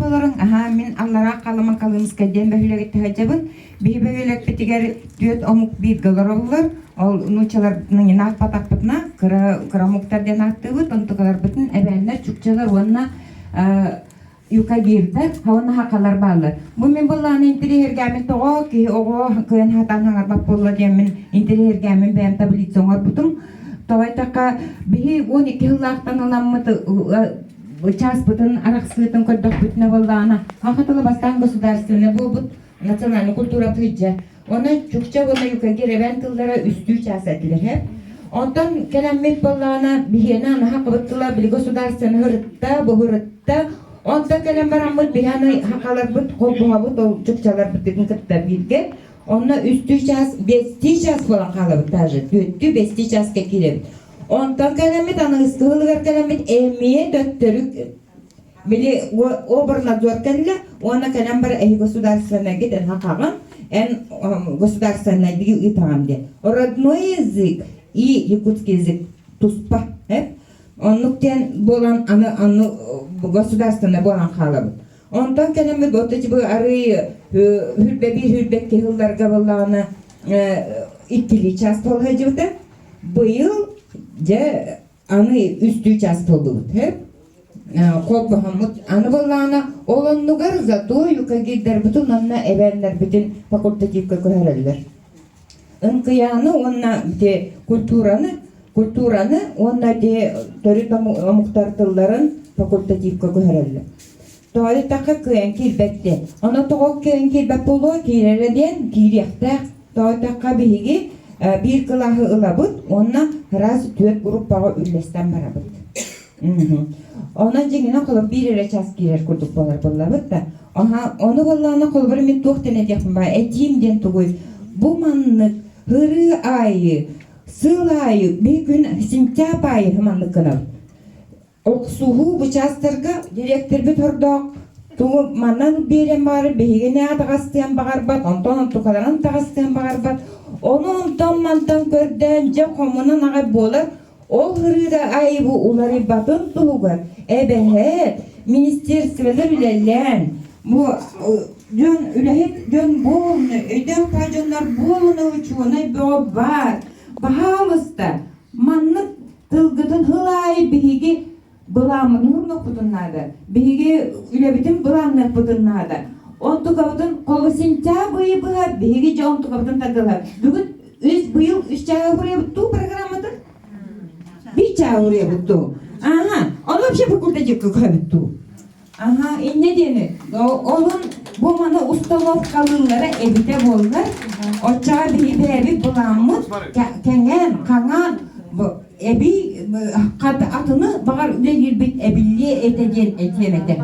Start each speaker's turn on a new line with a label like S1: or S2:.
S1: олоруҥ. Аһаа, мин Аллараа Халыма Колымскай диэн бөһүөлэгиттэн сылдьабын. Биһи бөһүөлэкпитигэр түөрт омук бииргэ олороллор. Ол нууччаларбытын аахпатахпытына, кыра, кыра омуктар диэн ааттыыбыт. Онтукаларбытын эбээннэр, чукчалар уонна юкагирдар, уонна хакалар бааллар. Бу мин былааны интириэһиргээммин тоҕо киһи оҕо кыайан сатаан хаҥарбат буолла диэммин интириэһиргээммин бэйэм таблица оҥорбутум. Тоҕо эттэххэ, биһи 12 сыллаахтан ыламмыт чааспытын арахсыытын көрдөхпүтүнэ буоллаҕына, саха тыла бастаан государственнай буолбут национальнай культура тыйдьа. Онон чукча уонна юкагир эбээн тыллара үстүү чаас этилэр. Онтон кэлэммит буоллаҕына, биһиэнэ анаһа кыбыт тыла били государственный ырытта, буһурытта. Онтон кэлэн бараммыт биһиэнэ хахаларбыт холбоһобут ол чукчаларбытын кытта бииргэ. Онно үстүү чаас, бэстии чаас буолан хаалабыт даже. Түөттүү бэстии чааска киирэбит. Онтон кэлэммит аныгыскы сылыгар кэлэммит эмиэ төттөрү били оборнадзор кэллэ уонна кэлэн бар эһи государственныйгыт эн хахаҕын эн государственныйдыгы ыытаҕын диэн. Родной язык и якутский язык туспа. Оннук диэн буолан аны аны государственный буолан хаалабыт. Онтон кэлэммит вот эти арыы хүрбэ биир хүрбэкки сылларга буоллаҕына иккилии час буола сылдьыбыта. Быйыл дьэ аны үстүү час буоллубут һэ холбоһоммут аны буоллаҕына ол оннугар зато юкагирдарбытын уонна эбээннэрбитин факультативка көһөрөллөр. Ынкыйааны уонна ити культураны культураны уонна ити төрүт омуктар тылларын факультативка көһөрөллөр. Тоҕо диэтэххэ кыайан киирбэт диэн. Ону тоҕо кыайан киирбэт буолуо киирэрэ диэн киириэхтээх. Тоҕо диэтэххэ биһиги биир кылааһы ылабыт уонна раз түөрт группаҕа үллэстэн барабыт. Онон дьиҥинэн холобур биир эрэ час киирэр курдук буолар буоллабыт да. Аха, ону буоллаҕына холобур мин туох диэн этиэхпин баа этиим диэн тугуй? Бу маннык ырыы аайы, сыл аайы, биир күн сентябрь аайы маннык гынабыт. Охсуһуу бу чаастарга дириэктэрбит ордоох тугу манан биэрэн баҕар биһигини атаҕастыан баҕарбат, онтон онтукаларын таҕастыан баҕарбат. Ону онтон-мантан көрдөөн дьэ хомунан аҕай буолар. Ол ырыыда аайы бу уларыйбатын туһугар эбэһээт министерстволар үлэлээн бу дьон үлэһит дьон буолуну өйдөөх баа дьоннор буолуну учуонай бөҕө баар. Баһаалыста маннык Тылгытын сыл аайы биһиги былааммытын уурунуохпутун наада. Биһиги үлэбитин былаанныахпытын наада. Онтукабытын холу сентябрь ыйы быһа биһиги дьэ онтукабытын тардылар. Бүгүн үс быйыл үс чааһы уруйабыт дуу программатын? Биир чааһы уруйабыт дуу? Ага, ону вообще факультативка көһөбүт дуу? Аха, инньэ диэни, олун бу маны установкалыыллара эбитэ буоллар, оччоҕо биһи бэйэбит былааммыт кэҥээн, хаҥаан эбии атыны баҕар үлэлиирбит эбиллиэ этэ диэн этиэм этэ.